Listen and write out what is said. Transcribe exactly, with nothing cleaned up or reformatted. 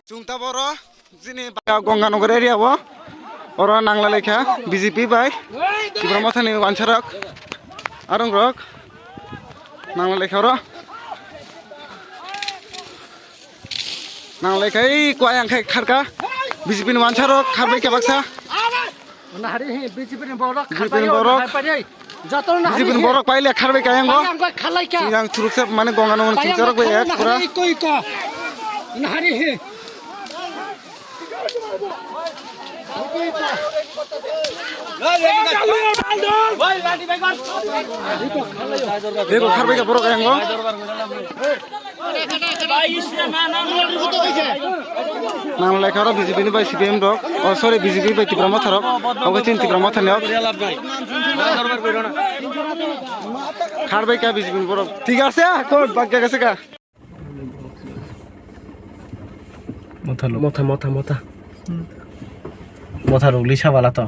Chwng ta boro chini Ganganagar area o oro nangla laikha B J P bai Tipra Mothani wansarok arong rok nangla laikha oro nangla laikha ei kwai ang khai kharka B J P ni wansarok kharbai kebaksa. Nahari hi B J P ni borok B J P ni kharbai borok. Nahari pai. Joto na B J P ni borok paile kharbai kaya ngo. Ang bai khalai kha. Yang churuk se mane Ganganagar ni churuk bai ek pura. Koi ko. Nahari hi. Bego kharbai kha borok yang ngo. Nang lai kha oro B J P ni bai C P M rok, oh sorry, B J P bai Tipra Motha rok, obo chini Tipra Motha ni ok. Kharbai kha B J P ni borok. Thik ase, kon bak gase ka. Motha lo. Motha, motha, motha. Motha rok lisa bala to.